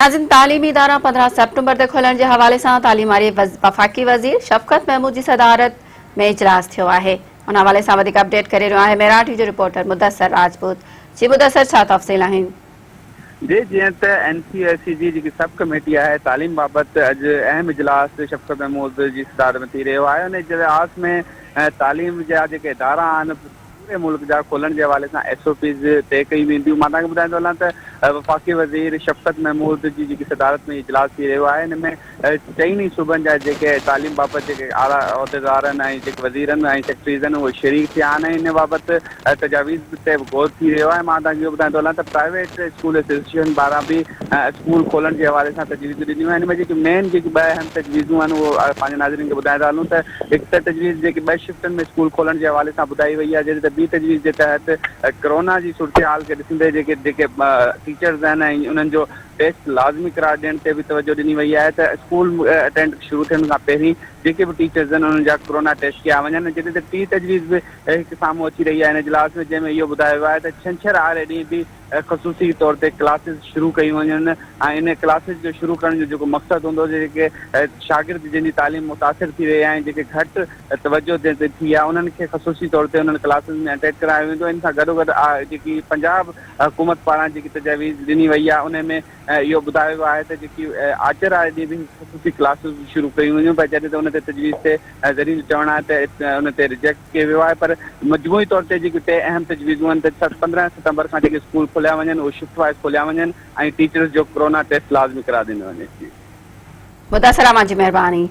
ناظرين تعليمي ادارا 15 سيپٽمبر تي کولڻ جي حوالي سان تعليم واري وفاقي وزير شفقت محمود جي صدارت ۾ اجلاس ٿيو آهي ان حوالي سان وڌيڪ اپڊيٽ ڪري رهيو آهي ميراٺ جو رپورٽر مدثر راجپوت جي مدثر ڇا تفصيل آهن. جي جيئن ته اين سي اي سي جي جيڪي سب ڪميٽي آهي تعليم بابت اڄ اهم اجلاس شفقت محمود جي صدارت ۾ ٿي رهيو آهي ان اجلاس ۾ تعليم جا جيڪي ادارا آهن پوري ملڪ جا کولڻ جي حوالي سان ايس او پيز طئي ڪيون وينديون. مان توهان کي ٻڌائيندو هلان ته وفاقي وزير شفقت محمود جي جيڪي صدارت ۾ اجلاس ٿي رهيو آهي ان ۾ چئني صوبن جا جيڪي تعليم بابت جيڪي اعليٰ عهديدار آهن ۽ جيڪي وزير آهن ۽ سيڪريٽريز آهن اهي شريڪ ٿيا آهن ۽ ان بابت تجاويز تي به غور ٿي رهيو آهي. مان توهان کي اهو ٻڌائيندو هلان ته پرائيويٽ اسڪول ايسوسيئيشن پاران به اسڪول کولڻ جي حوالي سان تجويزون ڏنيون آهن. ان ۾ جيڪي مين جيڪي ٻه اهم تجويزون آهن اهو پنهنجي ناظرين کي ٻڌائيندا هلون ته هڪ ته تجويز جيڪي ٻه شفٽن ۾ اسڪول کولڻ جي حوالي سان ٻڌائي وئي آهي جڏهن ته ٻي تجويز جي تحت ڪرونا جي صورتحال کي ڏسندي جيڪي جيڪي ٽيچرز آهن ۽ انهن جو ٽيسٽ لازمي قرار ڏيڻ تي به توجهه ڏني وئي آهي ته اسڪول اٽينڊ شروع ٿيڻ کان پهرين جيڪي به ٽيچرز آهن انهن جا ڪرونا ٽيسٽ ڪيا وڃن جڏهن ته ٽين تجويز به هڪ سامهون اچي رهي آهي ان اجلاس ۾ جنهن ۾ اهو ٻڌايو ويو آهي ته ڇنڇر آري ڏينهن به خصوصي طور تي ڪلاسز شروع ڪيون وڃن ۽ ان ڪلاسز جو شروع ڪرڻ جو جيڪو مقصد هوندو جيڪي شاگرد جن جي تعليم متاثر ٿي رهي آهي ۽ جيڪي گهٽ توجه جنهن تي ٿي آهي انهن کي خصوصي طور تي انهن ڪلاسز ۾ اٽينڊ ڪرايو ويندو ان سان گڏوگڏ جيڪي پنجاب حڪومت پاران جيڪي تجاويز ڏني وئي آهي ان ۾ اهو ٻڌايو ويو آهي ته جيڪي آچر واري ڏينهن به خصوصي ڪلاسز شروع ڪيون وينديون پر جڏهن ته ان تي تجويز تي ذريعن جو چوڻ آهي ته ان تي رجيڪٽ ڪيو ويو آهي پر مجموعي طور تي جيڪي ٽي اهم تجويزون آهن ته 15 ستمبر کان جيڪي اسڪول کوليا وڃن اهي شفٽ وائيز کوليا وڃن ۽ ٽيچرز جو ڪرونا ٽيسٽ لازمي قرار ڏنو وڃي. مدثر اوهان جي مهرباني.